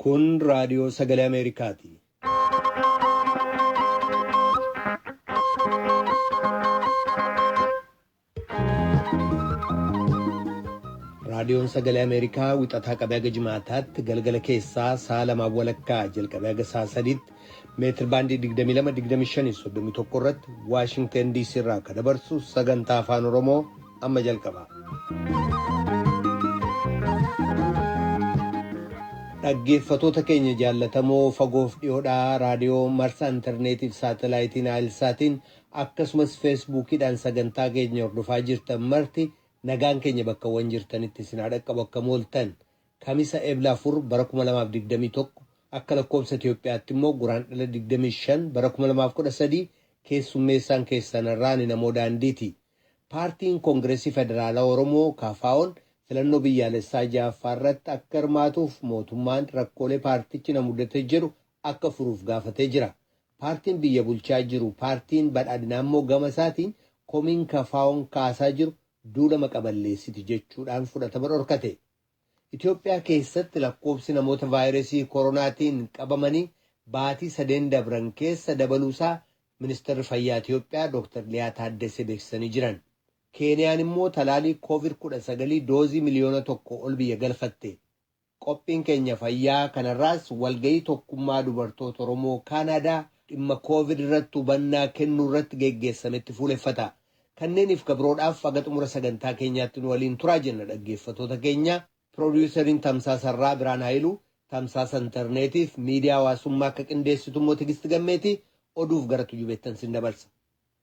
Kun raadiyoo sagalee Ameerikaati. Raadiyoon sagalee Ameerikaa wixataa qabee haga jimaataatti galgala keessaa sa'a lamaaf walakkaa jalqabee haga sa'a sadiitti meetir baandii 22 25 31 irratti Waashingtan DC irraa akka dabarsu sagantaa afaan Oromoo amma jalqaba. Dhaggeeffatoota keenya jaallatamoo fagoof dhiyoodhaa raadiyoo marsaa intarneetiif saatalaayitiin Naayilsaatiin akkasumas feesbuukiidhaan sagantaa keenya hordofaa jirtan marti nagaan keenya bakkawwan jirtanitti isin haa dhaqqabu akka mooltan Kamisa Ebla 4 bara 2021 akka lakkoofsa Itoophiyaatti immoo Guraandhala 25 bara 2013 keessummeessaan keessan irraa ani namoo daandiiti. Paartiin Koongireesii Federaalaa Oromoo KFO'n filannoo biyyaalessaa ja'affaa irratti akka hirmaatuuf mootummaan rakkoolee paartichi na mudate jedhu akka furuuf gaafatee jira. Paartiin biyya bulchaa jiru Paartiin Badhaadhinaa immoo gama isaatiin komiin KFO'n kaasaa jiru duula maqaballeessiti jechuudhaan fudhatama dhorkate. Itoophiyaa keessatti lakkoofsi namoota vaayirasii koronaatiin qabamanii baatii sadeen dabran keessa dabaluusaa Ministeerri Fayyaa Itoophiyaa Dr. Liyaa Taaddesee beeksisanii jiran. Keeniyaan immoo talaalii Covid-19 doozii miliyoona tokko ol biyya galfatte. Qophiin keenya fayyaa kanarraas walgahii tokkummaa dubartoota Oromoo Kaanaadaa dhimma Covid irratti hubannaa kennuu irratti geggeessametti fuuleffata. Kanneeniif gabiroodhaaf haga xumura sagantaa keenyaatti nu waliin turaa jenna dhaggeeffatoota keenya. Piroodiyusariin Tamsaasa irraa Birhaan Hayiluu, tamsaasa intarneetiif miidiyaa hawaasummaa akka qindeessitu immoo Tigisti Gammeeti oduuf gara tujubeettan sin dabarsa.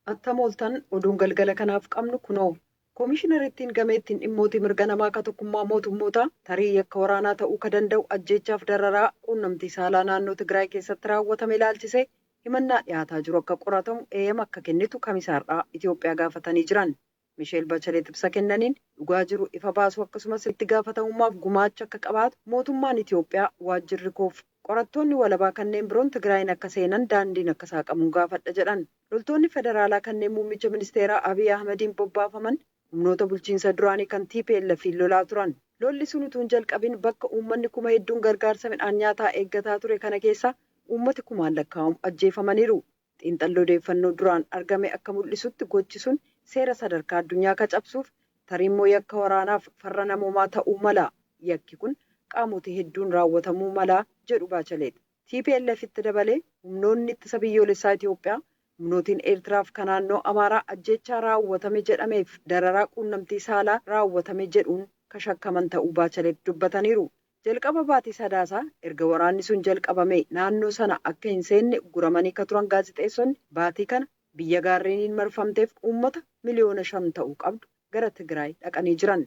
Attam ooltan oduun galgala kanaaf qabnu kunoo. Koomishinerittiin gameettiin dhimmootii mirga namaa ka tokkummaa mootummootaa tarii yakka waraanaa ta'uu ka danda'u ajjeechaaf dararaa quunnamtii saalaa naannoo Tigraay keessatti raawwatame ilaalchisee himannaa dhiyaataa jiru akka qoratamu eeyyama akka kennitu Kamisa har'aa Itoophiyaa gaafatanii jiran. Misheel Bacheleet ibsa kennaniin dhugaa jiru ifa baasuu akkasumas itti gaafatamummaaf gumaacha akka qabaatu mootummaan Itoophiyaa waajjirri koof qorattoonni walabaa kanneen biroon Tigraayin akka seenan daandiin akka saaqamuun gaafadha jedhan. Loltoonni federaalaa kanneen muummicha ministeeraa Abiy Ahmediin bobbaafaman humnoota bulchiinsa duraanii kan TPLF lolaa turan. Lolli sun utuu hin jalqabin bakka uummanni kuma hedduun gargaarsa midhaan nyaataa eeggataa ture kana keessa uummati kumaan lakkaa'amu ajjeefamaniiru. Xiinxalli odeeffannoo duraan argame akka mul'isutti gochi sun seera sadarkaa addunyaa ka cabsuuf tariimmoo yakka waraanaaf farra namoomaa ta'uu mala. Yakki kun qaamotii hedduun raawwatamuu mala jedhu Baachaleet. TPLF itti dabalee humnoonni ittisa biyyoolessaa Itoophiyaa humnootiin Eertiraaf kan naannoo Amaaraa ajjeechaa raawwatame jedhameef dararaa quunnamtii saalaa raawwatame jedhuun ka shakkaman ta'uu Baachaleet dubbataniiru. Jalqaba baatii sadaasaa erga waraanni sun jalqabame naannoo sana akka hin seenne guramanii ka turan gaazixeessonni baatii kana biyya gaarreeniin marfamteef uummata miliyoona 5 ta'uu qabdu gara Tigraay dhaqanii jiran.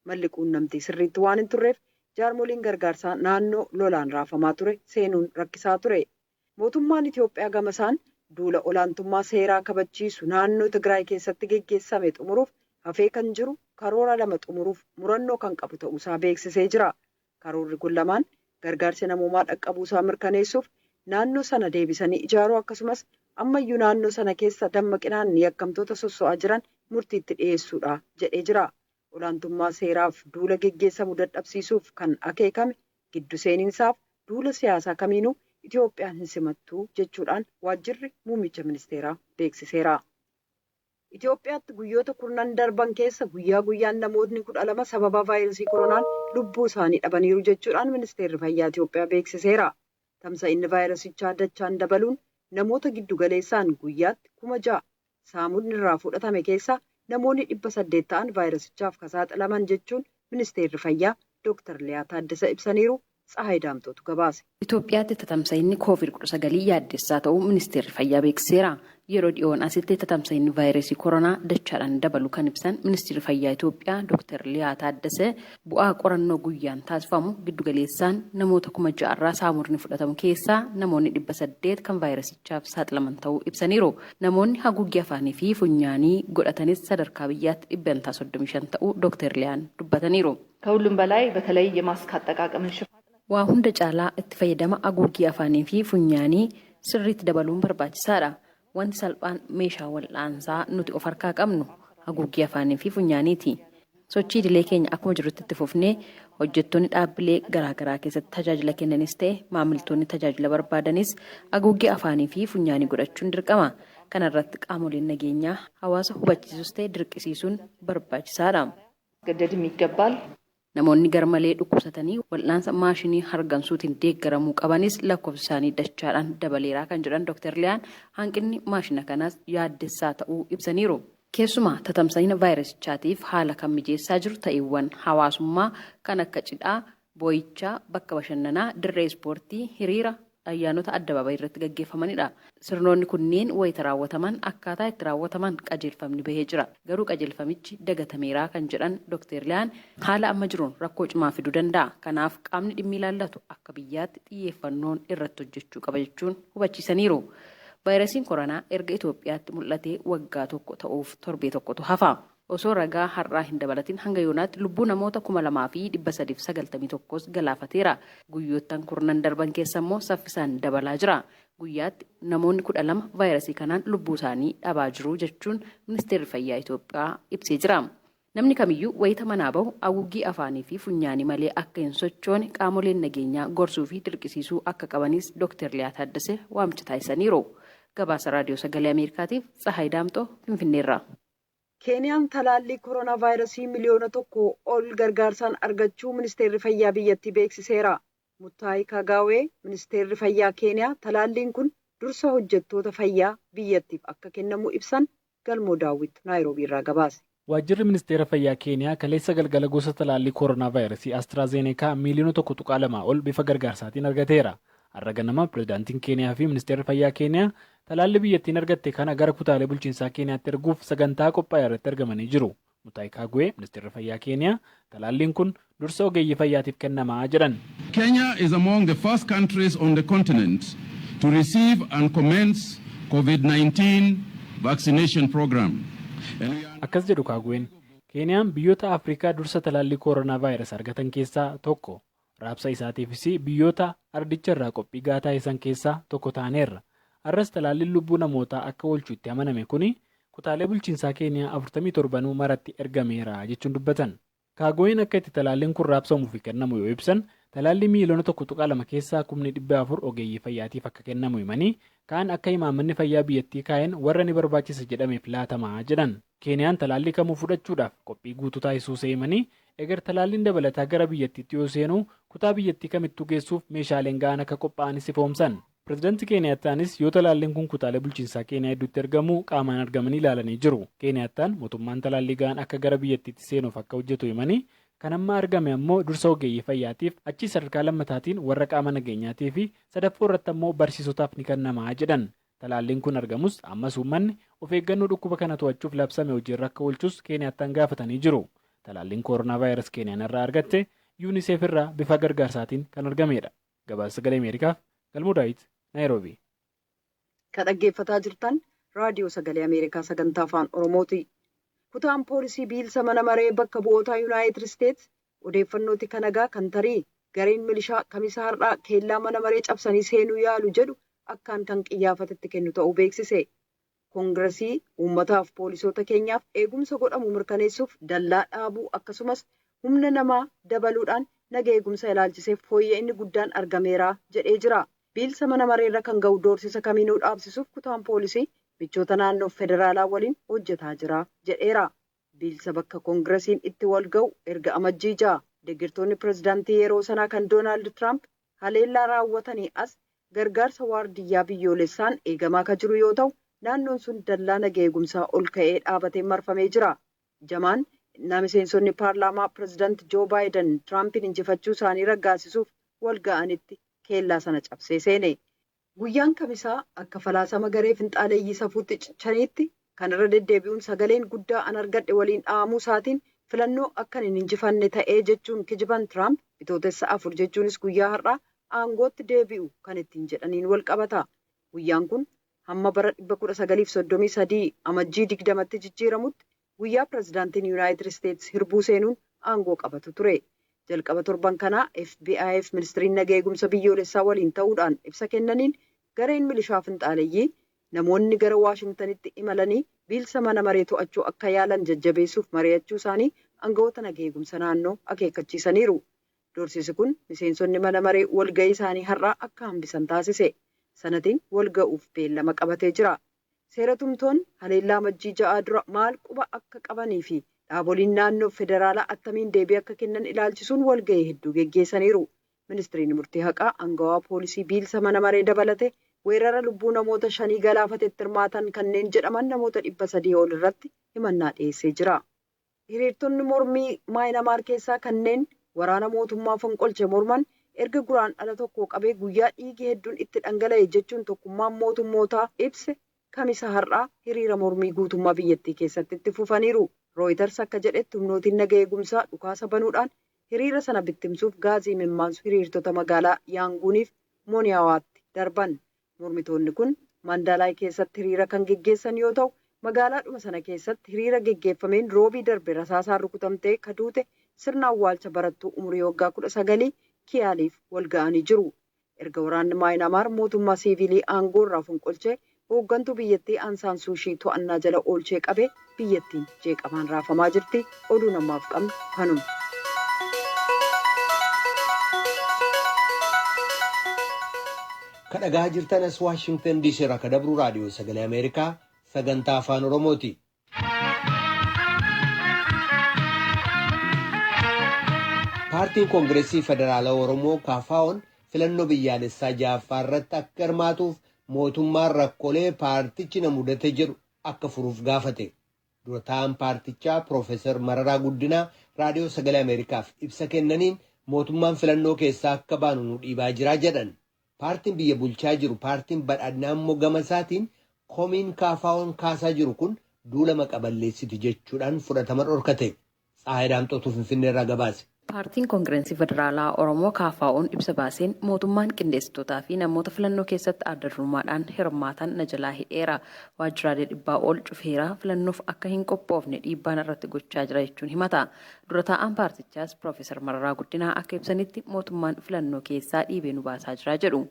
Malli quunnamtii sirriitti waan hin turreef jaarmoliin gargaarsaa naannoo lolaan raafamaa ture seenuun rakkisaa ture. Mootummaan Itoophiyaa gama isaan duula olaantummaa seeraa kabachiisu naannoo Tigraay keessatti geggeessame xumuruuf hafee kan jiru karoora lama xumuruuf murannoo kan qabu ta'uusaa beeksisee jira. Karoorri kun lamaan gargaarsa namoomaa dhaqqabuusaa mirkaneessuuf naannoo sana deebisanii ijaaruu akkasumas ammayyuu naannoo sana keessa dammaqinaan yakkamtoota sosso'aa jiran murtiitti dhiyeessuudha jedhee jira. Olaantummaa seeraaf duula geggeessamu dadhabsiisuuf kan akeekame giddu seeninsaaf duula siyaasaa kamiinuu Itoophiyaan hin simattu jechuudhaan waajjirri muummicha ministeeraa beeksiseera. Itoophiyaatti guyyoota kurnan darban keessa guyyaa guyyaan namootni 12 sababa vaayirasii koronaan lubbuu isaanii dhabaniiru jechuudhaan ministeerri fayyaa Itoophiyaa beeksiseera. Tamsa'inni vaayirasichaa dachaan dabaluun namoota giddu galeessaan guyyaatti 6,000 saamudni irraa fudhatame keessaa namoonni 800 ta'an vaayirasichaaf ka saaxilaman jechuun ministeerri fayyaa Dr. Liyaa Taaddasa ibsaniiru. Tsahaay Daamxootu gabaase. Itoophiyaatti tatamsa'inni Covid-19 yaaddessaa ta'uu Ministeerri Fayyaa beeksiseera. Yeroo dhiyoon asitti tatamsa'inni vaayirasii koronaa dachaadhaan dabaluu kan ibsan Ministeerri Fayyaa Itoophiyaa Dr. Liyaa Taaddasee bu'aa qorannoo guyyaan taasifamu giddugaleessaan namoota 6,000 irraa saamudni fudhatamu keessaa namoonni 800 kan vaayirasichaaf saaxilaman ta'uu ibsaniiru. Namoonni haguuggii afaanii fi funyaanii godhatanis sadarkaa biyyaatti 35% ta'uu Dr. Liyaan dubbataniiru. ከሁሉም በላይ በተለይ የማስክ አጠቃቀምን ሽፋን Waa hunda caalaa itti fayyadama haguuggii afaanii fi funyaanii sirriitti dabaluun barbaachisaadha. Wanti salphaan meeshaa wal'aansaa nuti of harkaa qabnu haguuggii afaanii fi funyaaniiti. Sochii idilee keenya akkuma jirutti itti fufnee hojjettoonni dhaabbilee garaagaraa keessatti tajaajila kennanis ta'e maamiltoonni tajaajila barbaadanis haguuggii afaanii fi funyaanii godhachuun dirqama. Kana irratti qaamoleen nageenyaa hawaasa hubachiisus ta'e dirqisiisuun barbaachisaadha. ማስገደድም ይገባል። Namoonni garmalee dhukkubsatanii wal'aansa maashinii hargansuutiin deeggaramuu qabanis lakkoofsi isaanii dachaadhaan dabaleeraa kan jedhan Dr. Liyaan hanqinni maashina kanaas yaaddessaa ta'uu ibsaniiru. Keessumaa tatamsa'ina vaayirasichaatiif haala kan mijeessaa jiru ta'eewwan hawaasummaa kan akka cidhaa, boo'ichaa, bakka bashannanaa, dirree ispoortii, hiriira ayyaanota addabaabayii irratti gaggeeffamanidha. Sirnoonni kunneen wayita raawwataman akkaataa itti raawwataman qajeelfamni bahee jira. Garuu qajeelfamichi dagatameeraa kan jedhan Dr. Liyaan haala amma jiruun rakkoo cimaa fiduu danda'a. Kanaaf qaamni dhimmi ilaallatu akka biyyaatti xiyyeeffannoon irratti hojjechuu qaba jechuun hubachiisaniiru. Vaayirasiin koronaa erga Itoophiyaatti mul'atee waggaa tokko ta'uuf torbee tokkotu hafa. Osoo ragaa har'aa hin dabalatin hanga yoonaatti lubbuu namoota 2391 galaafateera. Guyyoottan kurnan darban keessa immoo saffisaan dabalaa jira. Guyyaatti namoonni 12 vaayirasii kanaan lubbuu isaanii dhabaa jiru jechuun ministeerri fayyaa Itoophiyaa ibsee jira. Namni kamiyyuu wayita manaa bahu haguuggii afaanii fi funyaanii malee akka hin sochoone qaamoleen nageenyaa gorsuu fi dirqisiisuu akka qabanis Dr. Liyaa Taaddasee waamicha taasisaniiru. Gabaasa Raadiyoo Sagalee Ameerikaatiif Tsahaay Daamxoo Finfinneerraa. Keeniyaan talaallii koronaa vaayirasii 1 miliyoona ol gargaarsaan argachuu ministeerri fayyaa biyyattii beeksiseera. Mutaayii Kagaawee, ministeerri fayyaa Keeniyaa, talaalliin kun dursa hojjettoota fayyaa biyyattiif akka kennamu ibsan. Galmoo Daawwit Naayiroobii irraa gabaase. Waajjirri ministeera fayyaa Keeniyaa kaleessa galgala gosa talaallii koronaa vaayirasii Astraazeneekaa 1.2 miliyoona ol bifa gargaarsaatiin argateera. Har'a ganama pirezidaantiin Keeniyaa fi ministeerri fayyaa Keeniyaa talaallii biyyattiin argatte kana gara kutaalee bulchiinsaa Keeniyaatti erguuf sagantaa qophaa'e irratti argamanii jiru. Mutaayi Kaagwee, ministeerri fayyaa Keeniyaa, talaalliin kun dursa ogeeyyii fayyaatiif kennamaa jedhan. Kenya is among the first countries on the continent to receive and commence COVID-19 vaccination program. Akkas jedhu Kaagween: Keeniyaan biyyoota Afrikaa dursa talaallii koronaa vaayirasii argatan keessaa tokko. Raabsa isaatiifis biyyoota ardicha irraa qophii gaarii taasisan keessaa tokko taaneerra. Har'as talaalliin lubbuu namootaa akka oolchu itti amaname kuni kutaalee bulchiinsaa Keeniyaa 47 maratti ergameera jechuun dubbatan. Kaagween akka itti talaalliin kun raabsamuu fi kennamu yoo ibsan, talaallii 1.2 miliyoona keessaa 400,000 ogeeyyii fayyaatiif akka kennamu himanii, kaan akka imaammanni fayyaa biyyattii kaa'een warra ni barbaachisa jedhameef laatamaa jedhan. Keeniyaan talaallii kamuu fudhachuudhaaf qophii guutuu taasisuu himanii, eger talaalliin dabalataa gara biyyattiitti yoo seenu kutaa biyyattii kamittuu geessuuf meeshaaleen ga'an akka qophaa'anis ifoomsan. Pireezidaantii Keeniyaattaanis yoo talaalliin kun kutaalee bulchiinsaa Keeniyaa hedduutti ergamu qaamaan argamanii ilaalanii jiru. Keeniyaattaan mootummaan talaallii ga'an akka gara biyyattiitti seenuuf akka hojjetu himanii, kan amma argame ammoo dursa ogeeyyii fayyaatiif, achii sadarkaa lammataatiin warra qaama nageenyaatii fi sadaffoo irratti ammoo barsiisotaaf ni kennamaa jedhan. Talaalliin kun argamus ammas uummanni of eeggannoo dhukkuba kana to'achuuf labsame hojiirra akka oolchus Keeniyaattaan gaafatanii jiru. Talaalliin koronaa vaayirasii Keeniyaan irraa argatte UNICEF irraa bifa gargaarsaatiin kan argamedha. Gabaasa Sagalee Ameerikaaf Galmoo Daawit, Naayiroobii. Kan dhaggeeffataa jirtan Raadiyoo Sagalee Ameerikaa sagantaa Afaan Oromooti. Kutaan poolisii biilsa mana maree bakka bu'oota Yuunaayitid Isteets odeeffannooti kanagaa kan tarii gareen milishaa Kamisa har'aa keellaa mana maree cabsanii seenuu yaalu jedhu akkaan kan qiyyaafatetti kennu ta'uu beeksise. Koongiresii uummataaf poolisoota keenyaaf eegumsa godhamu mirkaneessuuf dallaa dhaabuu akkasumas humna namaa dabaluudhaan naga eegumsa ilaalchisee fooyya'inni guddaan argameera jedhee jira. Biilsa mana mareerra kan ga'u doorsisa kamiinuu dhaabsisuuf kutaan poolisii michoota naannoo federaalaa waliin hojjetaa jira jedheera. Biilsa bakka koongiresiin itti wal ga'u erga Amajjii 6 deeggartoonni pirezidaantii yeroo sanaa kan Doonaald Tiraamp haleellaa raawwatanii as gargaarsa waardiyyaa biyyoolessaan eegamaa kan jiru yoo ta'u, naannoon sun dallaa naga eegumsaa ol ka'ee dhaabatee marfamee jira. Jamaan innaa miseensonni paarlaamaa pirezidaanti Joo Baayiden Tiraampiin injifachuu isaanii raggaasisuuf wal ga'anitti keellaa sana cabsee seene. Guyyaan Kamisaa akka falaasama garee finxaaleeyyii safuutti cichaniitti kan irra deddeebi'uun sagaleen guddaa an argadhe waliin dha'amuu isaatiin filannoo akkan hin injifanne ta'ee jechuun kijiban Tiraamp Bitootessa 4, jechuunis guyyaa har'aa aangootti deebi'u kan ittiin jedhaniin wal qabata. Guyyaan kun hamma bara 1933 Amajjii 20tti jijjiiramutti guyyaa pirezidaantiin Yuunaayitid Isteets hirbuu seenuun aangoo qabatu ture. Jalqaba torban kanaa FBI fi ministiriin naga eegumsa biyyoolessaa waliin ta'uudhaan ibsa kennaniin, gareen milishaa finxaaleeyyii Namoonni gara Waashingtanitti imalanii biilsa mana maree to'achuu akka yaalan jajjabeessuuf mari'achuu isaanii aangawoota nageegumsa naannoo akeekkachiisaniiru. Doorsisi kun miseensonni mana maree walga'ii isaanii har'aa akka hambisan taasise. Sanatiin walga'uuf beellama qabatee jira. Seera tumtoonni haleellaa Amajjii 6 dura maal quba akka qabanii fi dhaaboliin naannoo federaalaa attamiin deebii akka kennan ilaalchisuun walga'ii hedduu geggeessaniiru. Ministiriin murtii haqaa aangawaa poolisii biilsa mana maree dabalate weerara lubbuu namoota 5 galaafatetti hirmaatan kanneen jedhaman namoota 300 ol irratti himannaa dhiyeessee jira. Hiriirtonni mormii Maayinamaar keessaa kanneen waraana mootummaa fonqolche morman erga guraan ala tokko qabee guyyaa dhiigi hedduun itti dhangala'e jechuun tokkummaan mootummootaa ibse kamisa har'aa hiriira mormii guutummaa biyyattii keessatti itti fufaniiru. Rooyiters akka jedhetti humnootiin naga eegumsaa dhukaasa banuudhaan hiriira sana bittimsuuf gaazii mimmaansu hiriirtota magaalaa Yaanguuniif Mooniyaawaatti darban. Mormitoonni kun Mandalaay keessatti hiriira kan geggeessan yoo ta'u, magaalaadhuma sana keessatti hiriira geggeeffameen roobii darbe rasaasaan rukutamtee kaduute sirna awwaalcha barattuu umurii waggaa 19 Kiyaaliif wal ga'anii jiru. Erga waraanni Maayinaamaar mootummaa siivilii aangoo irraa fonqolchee hooggantuu biyyattii Aansaan Suushii to'annaa jala oolchee qabee biyyattiin jeeqamaan raafamaa jirti. Oduu namaaf qabnu kanuma. Kan dhagaa jirtan as Waashingtan DC irraa kan dabru raadiyoo sagalee Ameerikaa sagantaa afaan Oromooti. Paartiin Koongireesii Federaalaa Oromoo KFO'n filannoo biyyaalessaa ja'affaa irratti akka hirmaatuuf mootummaan rakkoolee paartichi na mudate jedhu akka furuuf gaafate. Dura taa'aan paartichaa Piroofeesar Mararaa Guddinaa raadiyoo sagalee Ameerikaaf ibsa kennaniin mootummaan filannoo keessaa akka baanu nu dhiibaa jira jedhan. Paartiin biyya bulchaa jiru paartiin badhaadhinaa immoo gama isaatiin komiin KFO'n kaasaa jiru kun duula maqaballeessiti jechuudhaan fudhatama dhorkate. Tsaayi Daamxootuu Finfinnee irraa gabaase. Paartiin Koongireensii Federaalaa Oromoo KFO'n ibsa baaseen mootummaan qindeessitootaa fi namoota filannoo keessatti adda durummaadhaan hirmaatan na jalaa hidheera. Waajjiraalee 100 ol cufeera filannoof akka hin qophoofne dhiibbaan irratti gochaa jira jechuun himata. Dura taa'aan paartichaas Piroofeesar Mararaa Guddinaa akka ibsanitti mootummaan filannoo keessaa dhiibee nu baasaa jira jedhu.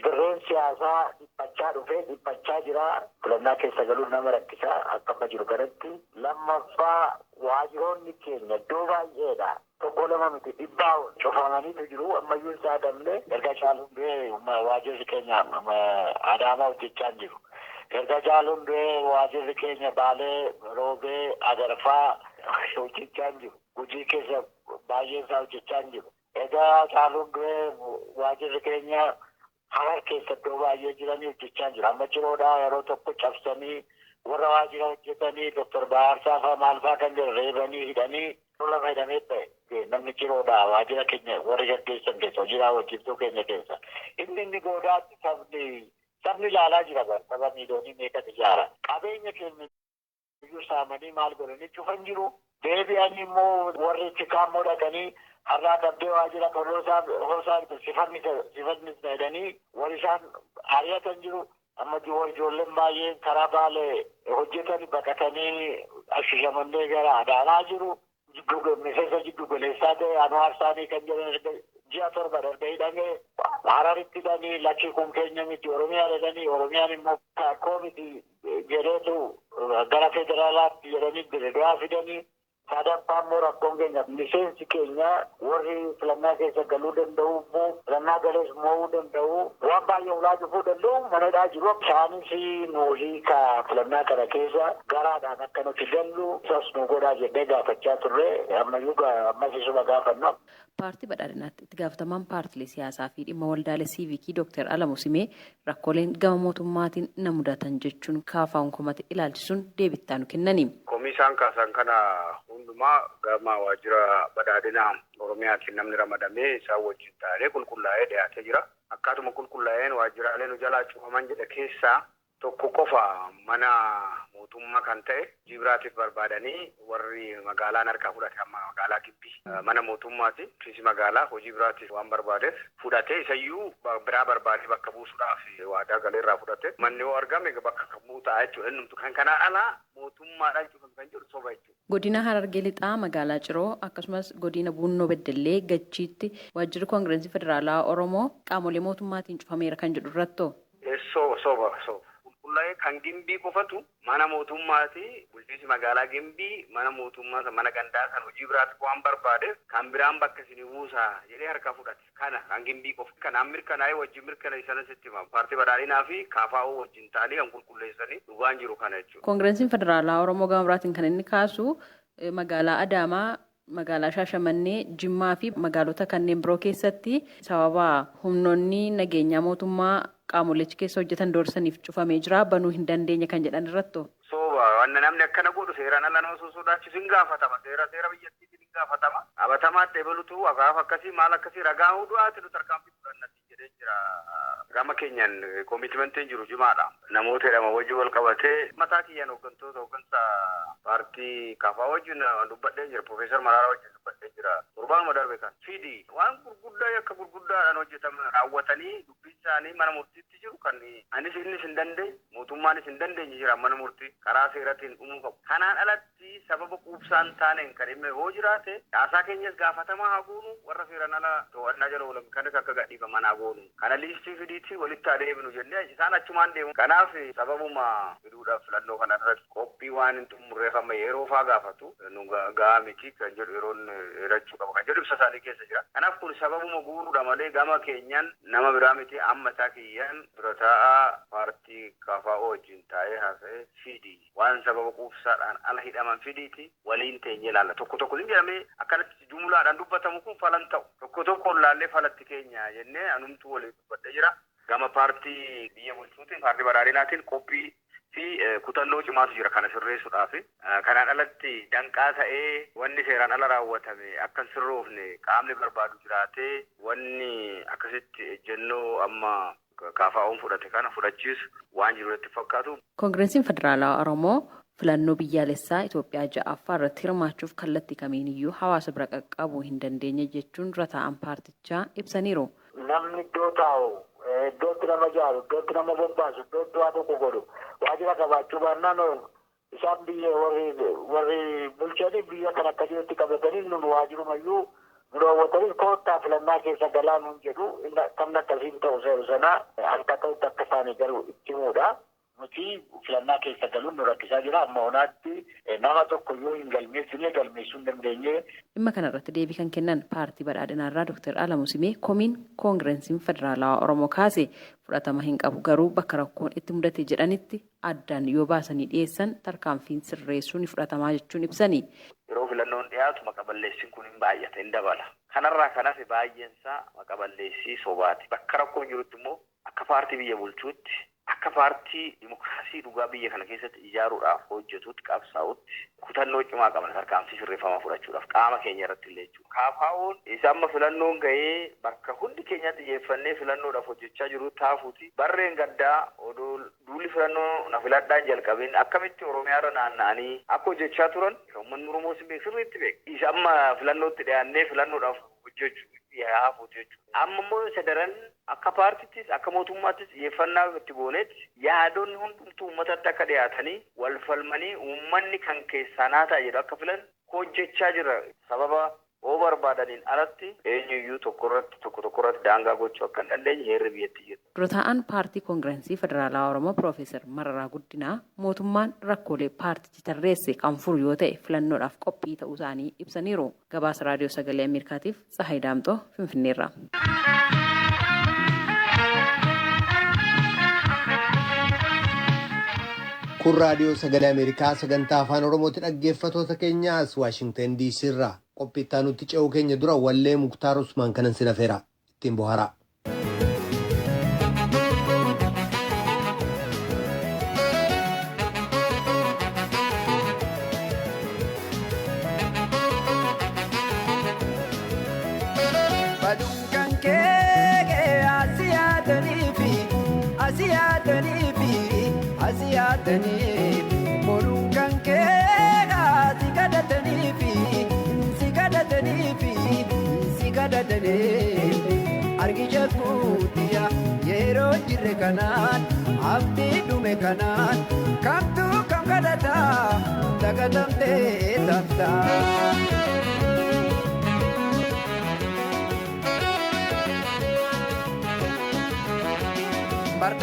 Dirreen siyaasaa dhiphachaa dhufee dhiphachaa jira. Filannaa keessa galuun nama rakkisaa akka amma jiru kanatti. Lammaffaa waajjiroonni keenya iddoo baay'eedha. Tokko lama miti 100 ol cufamaniitu jiru. Ammayyuu hin saadamne. Erga Caaluun du'ee waajjirri keenya Adaamaa hojjechaa hin jiru. Erga Caaluun du'ee waajjirri keenya Baalee, Roobee, Agarfaa hojjechaa hin jiru. Gujii keessa baay'een isaa hojjechaa hin jiru. Erga Caaluun du'ee waajjirri keenya Harar keessa iddoo baay'ee jiranii hojjechaa jiru. Amma Ciroodhaa yeroo tokko cabsanii warra waajjira hojjetanii Dooktar Baarsaa fa'aa maal fa'aa kan jiran reebanii hidhanii lafa hidhamee ta'e. Namni Ciroodhaa waajjira keenya warri gaggeessan keessa hojii raawwachiiftuu keenya keessa. Inni goodaatti sabni ilaalaa jira bara saba miiliyoonii meeqatu ijaara. Qabeenya keenya iyyuu saamanii maal godhanii cufan jiru. Deebi'anii immoo warri itti kaammoo dhaqanii har'aa qabdee waajjira kan hoosaa sifanni jedhanii warri isaan ari'atan jiru. Amma ijoolleen baay'een karaa Baalee hojjetan baqatanii ashishamannee gara Adaamaa jiru. Miseensa jiddu galeessaa ta'e Anwaar Saanii kan jedhan ji'a 7 darbe hidhamee Hararitti hidhanii lakkii kun keenya miti Oromiyaa jedhanii Oromiyaan immoo kaakoo miti jedheetu gara federaalaatti jedhanii Dirreedawaa fidanii. Sadaffaa immoo rakkoon keenya miseensi keenya warri filannaa keessa galuu danda'u immoo filannaa galees mo'uu danda'u waan baay'ee ulaa cufuu danda'u manadhaa jiru. Isaanis nu hiika filannaa kana keessa garaadhaan akka nuti gallu isas nu godhaa jennee gaafachaa turre ammayyuu ammas isuma gaafanna. Paartii badhaadhinaatti itti gaafatamaan paartilee siyaasaa fi dhimma waldaalee siivikii Dooktar Alamuu Simee rakkooleen gama mootummaatiin na mudatan jechuun KFO'n komate ilaalchisuun deebittaa nu kennani. Komii isaan kaasan kana hundumaa gama waajjira badhaadhinaa Oromiyaatiin namni ramadamee isaan wajjin taa'ee qulqullaa'ee dhiyaatee jira. Akkaatuma qulqullaa'een waajjiraalee nu jalaa cufaman jedha keessaa tokko qofa mana mootummaa kan ta'e hojii biraatiif barbaadanii warri magaalaan harkaa fudhate amma magaalaa Gibbii mana mootummaati. Ofiisi magaalaa hojii biraatiif waan barbaadeef fudhatee isayyuu biraa barbaadee bakka buusuudhaaf waadaa galeerraa fudhate. Manni yoo argame bakka kamuu ta'a jechuudha. Innumtu kan kanaa alaa mootummaadhaan cufame kan jedhu soba jechuudha. Godina Harargee Lixaa magaalaa Ciroo akkasumas godina Bunnoo Beddellee Gachiitti waajjirri Koongireensii Federaalaa Oromoo qaamolee mootummaatiin cufameera kan jedhu irrattoo. Soba soba. Qulqullaa'ee kan Gimbii qofatu mana mootummaati. Bulchiinsi magaalaa Gimbii mana mootummaa mana gandaa kan hojii biraatti waan barbaadeef kan biraan bakka isin buusaa jedhee harka fudhate. Kana kan Gimbii qofa. Kanaan mirkanaa'ee wajjin mirkanaa'e sitti hima. Paartii badhaadhinaa fi KFO wajjin ta'anii kan qulqulleessanii dhugaan jiru kana jechuudha. Koongireensiin Federaalaa Oromoo gama biraatiin kan inni kaasu magaalaa Adaamaa, magaalaa Shaashamannee, Jimmaa fi magaalota kanneen biroo keessatti sababa humnoonni nageenyaa mootummaa qaamolechi keessa hojjetan doorsaniif cufamee jira, banuu hin dandeenye kan jedhan irratto. Sooba wanna namni akkana godhu seeraan ala nama sosodaachisu hin gaafatama. Seera biyyattiitiin hin gaafatama. Qabatamaatti ebalutu gaafa akkasii maal akkasii ragaa hundumaatti nu tarkaanfii fudhannatti jedhee jira. Gama keenyaan koomitmentiin jiru jimaadha. Namoota jedhama wajjin wal qabatee mataa kiyyaan hooggantoota hooggansa paartii KFO wajjin dubbadhee jira. Profeesar Mararaa wajjin dubbadhee jira. Torbaanuma darbe kan fidi waan gurguddaa yakka gurguddaadhaan hojjetaman raawwatanii dubbiin isaanii mana murtiitti jiru kan anis innis hin dandeenye mootummaanis hin dandeenye jira mana murtii karaa seeratiin dhumuu qabu. Kanaan alatti sababa quubsaan taaneen kan dhimma hoo jiraate caasaa keenyas gaafatamaa haa goonu, warra seeraan ala to'annaa jala oolan kanas akka gadhiifaman haa goonu. Kana liistii fidiitti walitti adeemnu jennee isaan achumaan deemu. Kanaaf sababuma fiduudhaaf filannoo kana irratti qophii waan hin xumurreef amma yeroo faa gaafatu nu gahaa miti kan jedhu yeroon dheerachuu qaba kan jedhu ibsa isaanii keessa jira. Kanaaf kun sababuma guuruudha malee gama keenyaan nama biraa miti amma isaa kiyyaan dura taa'aa paartii KFO wajjin taa'ee haasa'ee fidi waan sababa quubsaadhaan ala hidhaman fidiiti waliin teenyee ilaalla. Tokko tokko hin jedhamee akkanatti jumlaadhaan dubbatamu kun falan ta'u. Tokko tokkoon laallee falatti keenya jennee anumtuu waliin dubbadhee jira. Gama paartii biyya bulchuutiin paartii badhaadhinaatiin qophii fi kutannoo cimaatu jira kana sirreessuudhaaf. Kanaan alatti danqaa ta'ee wanni seeraan ala raawwatame akka hin sirroofne qaamni barbaadu jiraatee wanni akkasitti ejjennoo amma KFO'n fudhate kana fudhachiisu waan jiru itti fakkaatu. Koongireensiin Federaalaa Oromoo filannoo biyyaalessaa Itoophiyaa ja'affaa irratti hirmaachuuf kallattii kamiiniyyuu hawaasa bira qaqqabuu hin dandeenye jechuun dura taa'an paartichaa ibsaniiru. Namni iddoo taa'u, iddootti nama jaaru, iddootti nama bobbaasu, iddootti waa tokko godhu waajjira qabaachuu baannaan isaan biyya warri bulchanii biyya kan akka jirutti qabatanii nun waajirumayyuu nu raawwatanii koottaa filannaa keessa galaa nuun jedhu kan akkasiin ta'u seeru sana akka ta'utti akka isaanii garuu itti himuudha. Nuti filannaa keessa galuun nu rakkisaa jira. Amma honaatti nama tokko yoo hin galmeessine galmeessuu hin dandeenye. Dhimma kanarratti deebii kan kennan paartii badhaadhinaarraa Dr. Alamuu Simee komiin Koongireensiin Federaalawaa Oromoo kaase fudhatama hin qabu, garuu bakka rakkoon itti mudate jedhanitti addaan yoo baasanii dhiyeessan tarkaanfiin sirreessuu ni fudhatamaa jechuun ibsani. Yeroo filannoon dhiyaatu maqaballeessiin kun hin baay'ate, hin dabala. Kanarraa kan hafe baay'eensaa maqaballeessii sobaati. Bakka rakkoon jirutti immoo akka paartii biyya bulchuutti, akka paartii dimokiraasii dhugaa biyya kana keessatti ijaaruudhaaf hojjetuutti qabsaa'utti kutannoo cimaa qabna tarkaanfii sirreeffamaa fudhachuudhaaf qaama keenya irratti illee jechuudha. KFO'n isa amma filannoon ga'ee bakka hundi keenya xiyyeeffannee filannoodhaaf hojjechaa jiru taafuuti. Barreen gaddaa odoo duulli filannoo na filadhaan jalqabeen akkamitti Oromiyaarra naanna'anii akka hojjechaa turan uummanni Oromoo sirriitti beeka. Isa amma filannootti dhiyaannee filannoodhaaf hojjechuu haafuuti jechuudha. Amma immoo isa daran akka paartittis akka mootummaattis xiyyeeffannaa itti goonetti yaadonni hundumtuu uummatatti akka dhiyaatanii wal falmanii uummanni kan keessaa naa ta'a jedhu akka filan hojjechaa jira. Sababa oo barbaadaniin alatti eenyuyyuu tokko tokkorratti daangaa gochuu akka hin dandeenye heerri biyyattii jira. Dura taa'aan paartii Koongirensii Federaalawaa Oromoo Piroofeesar Mararaa Guddinaa mootummaan rakkoolee paartichi tarreesse kan furu yoo ta'e filannoodhaaf qophii ta'uu isaanii ibsaniiru. Gabaasa Raadiyoo Sagalee Ameerikaatiif Tsahaay Daamxoo Finfinneerra. Kun Raadiyoo Sagalee Ameerikaa sagantaa Afaan Oromooti. Dhaggeeffattoota keenyaas Waashingtan DC irraa qophii itti aanutti ce'uu keenya dura wallee Muktaar Usmaan kanan si lafeera ittiin bohaaraa. Boruun kan kee si kadhataniifi si kadhataniifi si kadhataniif argisha kuutiya yeroo jirre kanaan abdii dhume kanaan kamtu kam kadhataa dagatamtee taftaa.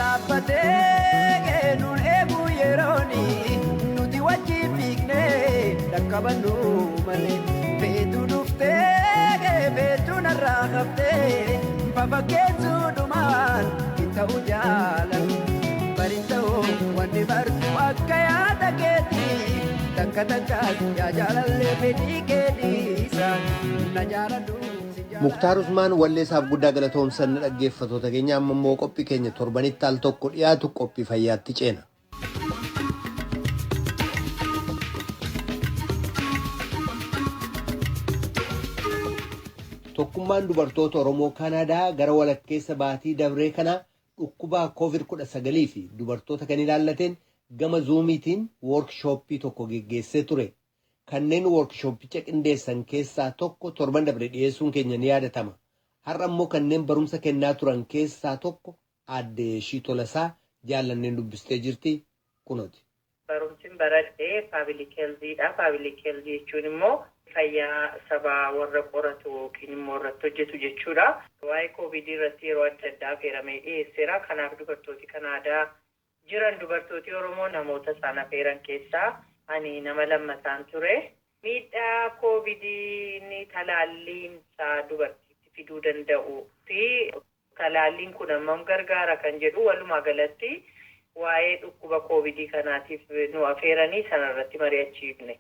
Bardaabbatee keenuun qabanii nuti wajjin fiignee dhaqqabannu malee. Feetu dhuftee feetu narraa haftee fafakkeessuu dhumaan hin ta'u jaalan. Bari ta'u wanni bartu akka yaada keetii takka takkaas yaa jaalallee fedhii keetiisa na jaaladhu. Muktaar Usmaan walleessaaf guddaa galatoomsanna. Dhaggeeffattoota keenya, amma immoo qophii keenya torbanitti al tokko dhiyaatu qophii fayyaatti ceena. Tokkummaan dubartoota Oromoo Kanaadaa gara walakkeessa baatii dabree kana dhukkuba COVID-19 fi dubartoota kan ilaallateen gama zuumiitiin woorkishooppii tokko geggeessee ture. Kanneen woorkishooppicha qindeessan keessaa tokko torban dabre dhiyeessuun keenya ni yaadatama. Har'a immoo kanneen barumsa kennaa turan keessaa tokko aadde Yeeshii Tolasaa jaallanneen dubbistee jirti, kunooti. Barumsi baradhee public healthiidha. Public health jechuun immoo fayyaa sabaa warra qoratu yookiin immoo irratti hojjetu jechuudha. Waa'ee koovidii irratti yeroo adda addaa affeeramee dhiyeesseera. Kanaaf dubartooti Kanaadaa jiran, dubartooti Oromoo, namoota isaan affeeran keessaa ani nama lammataan ture. Miidhaa koovidiin talaalliin isaa dubartiitti fiduu danda'u fi talaalliin kun hammam gargaara kan jedhu, walumaa galatti waa'ee dhukkuba koovidii kanaatiif nu affeeranii sanarratti mari'achiifne.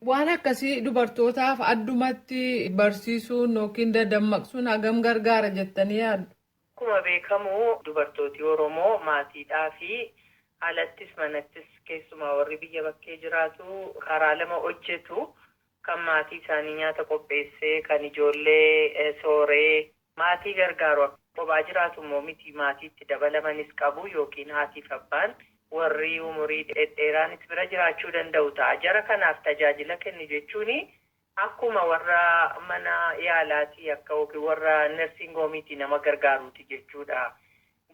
Waan akkasii dubartootaaf addumatti barsiisuun yookiin dadammaqsuun hagam gargaara jettanii yaaddu? Akkuma beekamu dubartooti Oromoo maatiidhaa fi alattis manattis, keessumaa warri biyya bakkee jiraatu, karaa lama hojjetu. Kan maatii isaanii nyaata qopheessee, kan ijoollee sooree maatii gargaaru. Kophaa jiraatu immoo miti, maatiitti dabalamanis qabu yookiin haatiif abbaan warri umurii dhedheeraanis bira jiraachuu danda'u ta'a. Jara kanaaf tajaajila kennu jechuun akkuma warra mana yaalaatii akka yookiin warra nursing homeiitii nama gargaaruuti jechuudha.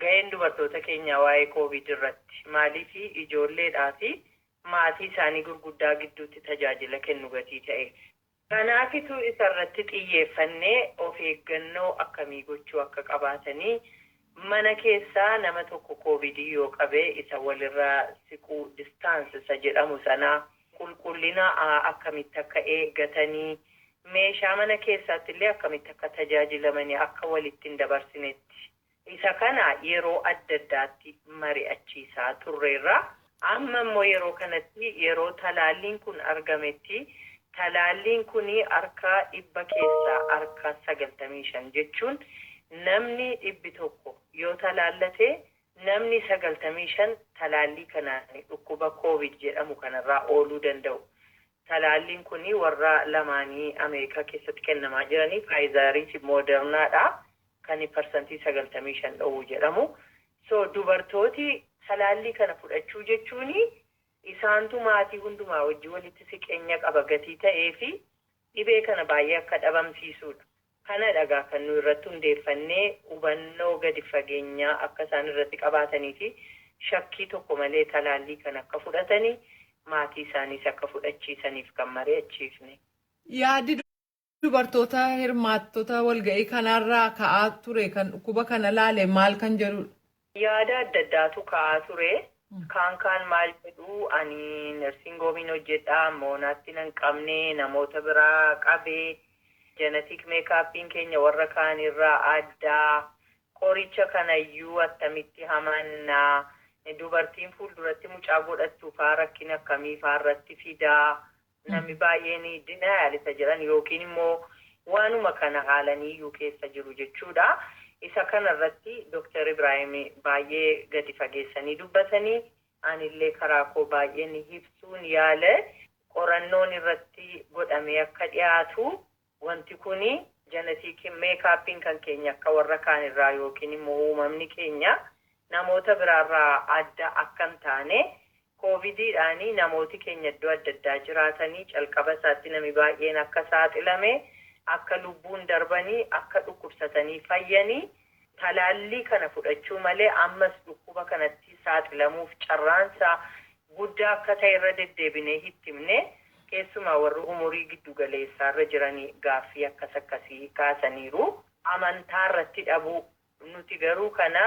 Ga'een dubartoota keenyaa waa'ee koovid irratti maaliif ijoolleedhaa fi maatii isaanii gurguddaa gidduutti tajaajila kennu gatii ta'e. Kanaafitu isarratti xiyyeeffannee of eeggannoo akkamii gochuu akka qabaatanii, mana keessaa nama tokko koovidii yoo qabee isa walirraa siquu, distance isa jedhamu sanaa, qulqullina akkamitti akka eeggatanii, meeshaa mana keessaatti illee akkamitti akka tajaajilamanii akka walitti hin dabarsinetti. Isa kana yeroo adda addaatti mari'achiisaa turreerra. Amma immoo yeroo kanatti, yeroo talaalliin kun argametti, talaalliin kun harka 95% jechuun namni 100 yoo talaallate namni 95 talaallii kanaan dhukkuba koovid jedhamu kanarraa ooluu danda'u. Talaalliin kun warra lamaanii Ameerikaa keessatti kennamaa jiranii Faayizarii fi Moodernaadha. Kan 95% dhowwu jedhamu. So dubartooti talaallii kana fudhachuu jechuun isaantu maatii hundumaa wajjin walitti siqeenya qaba gatii ta'ee fi dhibee kana baay'ee akka dhabamsiisudha. Kana dhagaa kan nu irratti hundeeffannee hubannoo gadi fageenyaa akka isaan irratti qabaatanii fi shakkii tokko malee talaallii kana akka fudhatanii, maatii isaaniis akka fudhachiisaniif kan mari'achiifne. Yaaddi dubartoota hirmaattota walga'ii kanarraa ka'aa ture kan dhukkuba kana laale maal kan jedhudha? Yaada adda addaatu ka'aa ture. Kaan kaan maal jedhu, ani nursing homeiin hojjedhaa, moonaatti nan qabne, namoota biraa qabee, genetic makeupiin keenya warra kaanirraa addaa, qoricha kanayyuu attamitti hamannaa, dubartiin fuulduratti mucaa godhattu faa rakkina akkamii faa irratti fidaa, namni baay'een denial isa jedhan yookiin immoo waanuma kana haalaniiyyuu keessa jiru jechuudha. Isa kanarratti Dr. Ibrahim baay'ee gadi fageessanii dubbatanii, anillee karaa koo baay'ee ni ibsuun yaale. Qorannoon irratti godhamee akka dhiyaatu, wanti kuni genetic makeupiin kan keenya akka warra kaanirraa yookiin immoo uumamni keenya namoota biraarraa adda akka hin taane, koovidiidhaanii namooti keenya iddoo adda addaa jiraatanii calqaba isaatti nami baay'een akka saaxilame, akka lubbuun darbanii, akka dhukkubsatanii fayyanii, talaallii kana fudhachuu malee ammas dhukkuba kanatti saaxilamuuf carraansaa guddaa akka ta'e irra deddeebinee hittimne. Keessumaa warri umurii giddu galeessaarra jiranii gaaffii akkas akkasii kaasaniiru. Amantaa irratti dhabuu, nuti garuu kana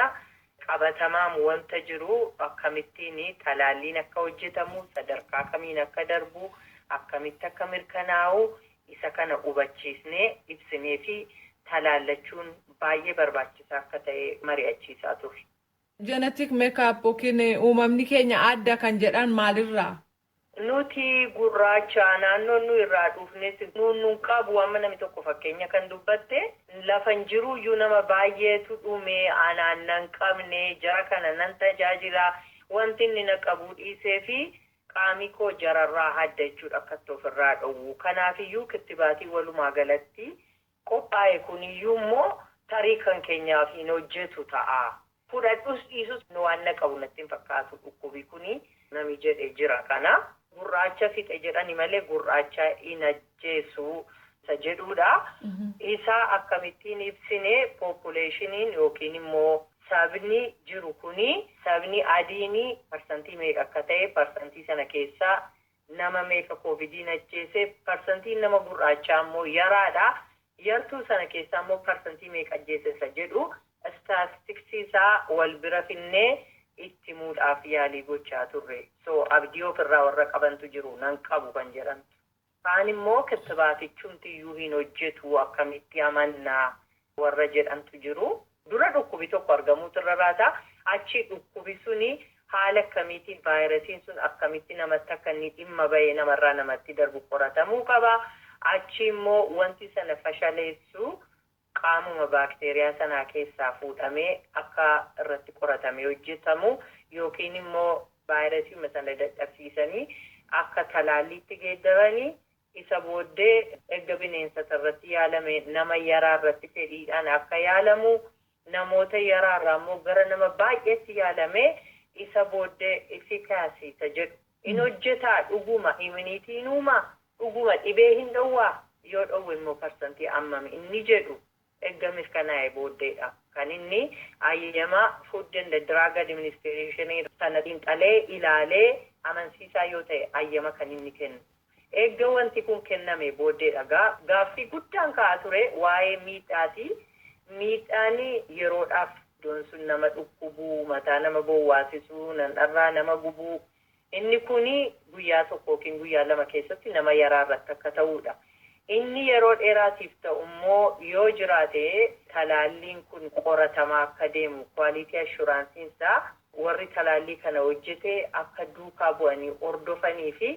Qabatamaan wanta jiru akkamittiin talaalliin akka hojjetamu, sadarkaa kamiin akka darbu, akkamitti akka mirkanaa'u isa kana hubachiisnee ibsinee fi talaallachuun baay'ee barbaachisaa akka ta'e mari'achiisaa turre. Genetic makeup yookiin uumamni keenya adda kan jedhan maalirraa? Nuti gurraacha naannoon nu irraa dhufnes nuun qabu amma namni tokko fakkeenya kan dubbatte lafa hin jiru iyyuu nama baay'eetu dhume anaan nan qabne jara kana nan tajaajila wanti inni na qabu dhiisee fi qaami koo jararraa adda jechuudha akkatti ofirraa dhowwu. Kanaafiyyuu kittibaatii walumaa galatti qophaa'e kuniyyuu immoo tarii kan keenyaaf hin hojjetu ta'a. Fudhadhus dhiisus waan na qabu natti hin fakkaatu dhukkubi kuni nami jedhe jira kana. Gurraacha fixe jedhani malee gurraacha hin ajjeesu isa jedhudha. Isa akkamittiin ibsine poppuleeshiniin yookiin immoo sabni jiru kuni sabni adiin parsantii meeqa akka ta'e parsantii sana keessaa nama meeqa koovidiin ajjeese parsantiin nama gurraachaa immoo yaraadha. Yartuu sana keessaa immoo parsantii meeqa ajjeese isa jedhu istaatistiksii isaa wal bira finnee itti muudhaaf yaalii gochaa turre. So abdii ofirraa warra qabantu jiru nan qabu kan jedhamtu. Kaan immoo kittibaatichumtiyyuu hin hojjetu akkamitti amannaa warra jedhantu jiru. Dura dhukkubi tokko argamuutu irra raata. Achi dhukkubi suni haala akkamiitiin vaayirasiin sun akkamitti namatti akka inni dhimma bahee namarraa namatti darbu qoratamuu qaba. Achi immoo wanti sana fashaleessu qaamuma baakteeriyaa sanaa keessaa fuudhamee akka irratti qoratamee hojjetamu yookiin immoo vaayirasii sana dadhabsiisanii akka talaalliitti geeddaranii isa booddee erga bineensota irratti yaalame nama yaraa irratti fedhiidhaan akka yaalamu namoota yaraa irraa immoo gara nama baay'eetti yaalame isa booddee efficacy isa jedhu in hojjetaa dhuguma immuniitiin uumaa dhuguma dhibee hin dhowwaa yoo dhowwe immoo parsantii ammami inni jedhu erga mirkanaa'e booddeedha. Kan inni ayyamaa Food and Drug Administration sana xiinxalee ilaalee amansiisaa yoo ta'e ayyama kan inni kennu. Erga wanti kun kenname booddeedha. Gaaffii guddaan ka'aa ture waa'ee miidhaati. Miidhaan yeroodhaaf iddoon sun nama dhukkubuu, mataa nama bowwaasisuu, nanarraa nama gubuu. Inni kuni guyyaa tokko yookiin guyyaa lama keessatti nama yaraa irratti akka ta'udha. Inni yeroo dheeraatiif ta'u immoo yoo jiraate talaalliin kun qoratamaa akka deemu kwaalitii ashuraansiin isaa warri talaallii kana hojjete akka duukaa bu'anii hordofanii fi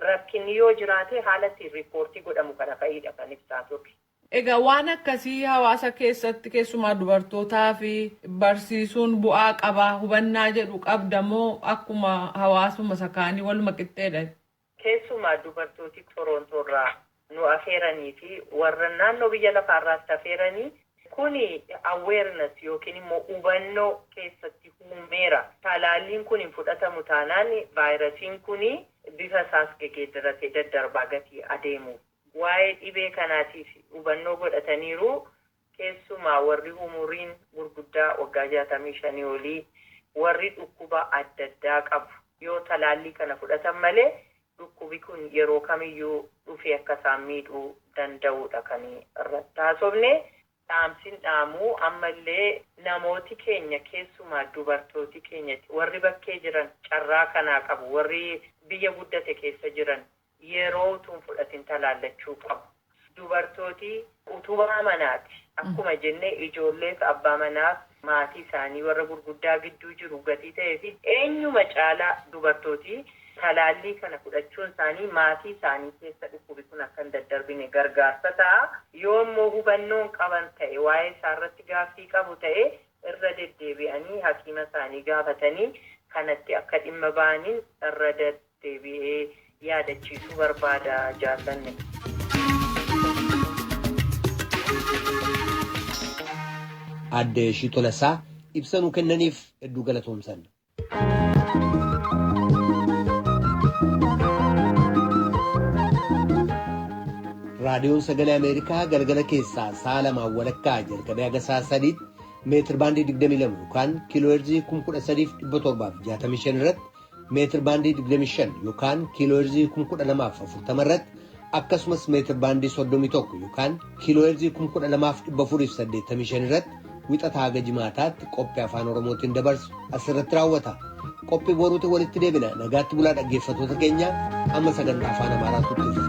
rakkinni yoo jiraate haala ittiin riippoortii godhamu kana fa'idha kan ibsaa turre. Egaa waan akkasii hawaasa keessatti keessumaa dubartootaa fi barsiisuun bu'aa qabaa hubannaa jedhu qabda moo akkuma hawaasuma sakaanii waluma qixxeedha? Keessumaa dubartooti Torontoorraa nu afeeranii fi warra naannoo biyya lafaarraatti afeeranii kuni awareness yookiin immoo hubannoo keessatti uumeera. Talaalliin kun hin fudhatamu taanaan vaayirasiin kun bifa isaas geeddaratee daddarbaa gatii adeemu. Waa'ee dhibee kanaatiif hubannoo godhataniiru. Keessumaa warri umuriin gurguddaa waggaa 65 olii warri dhukkuba adda addaa qabu yoo talaallii kana fudhatan malee dhukkubi kun yeroo kamiyyuu dhufee akka isaan miidhuu danda'udha kan irratti haasofne. Dhaamsiin dhaamuu ammallee namooti keenya keessumaa dubartooti keenya warri bakkee jiran carraa kanaa qabu warri biyya guddate keessa jiran yeroo utuu hin fudhatin talaallachuu qabu. Dubartooti utubaa manaati. Akkuma jenne ijoolleef abbaa manaaf maatii isaanii warra gurguddaa gidduu jiru gatii ta'ee fi eenyuma caalaa dubartooti talaallii kana fudhachuun isaanii maatii isaanii keessa dhukkubi kun akka hin daddarbine gargaarsa ta'a. Yoo immoo hubannoon qaban ta'e waa'ee isaarratti gaaffii qabu ta'e irra deddeebi'anii hakiima isaanii gaafatanii kanatti akka dhimma ba'aniin irra deddeebi'ee yaadachiisuu barbaada jaallanne. Aadde Ishii Tolasaa ibsa nuu kennaniif hedduu galatoomsan. Raadiyoon Sagalee Ameerikaa galgala keessaa sa'a lamaan walakkaa jalqabee haga sa'a sadiitti meetir baandii 22 yookaan kiiloo heerzii 13,765 irratti meetir baandii 25 yookaan kiiloo heerzii 12,040 irratti akkasumas meetir baandii 31 yookaan kiiloo heerzii 12,485 irratti Wixataa haga jimaataatti qophii afaan Oromootiin dabarsu asirratti raawwata. Qophii boruutiin walitti deebina. Nagaatti bulaa dhaggeeffattoota keenya amma sagantaa afaan Amaaraatu itti fufa.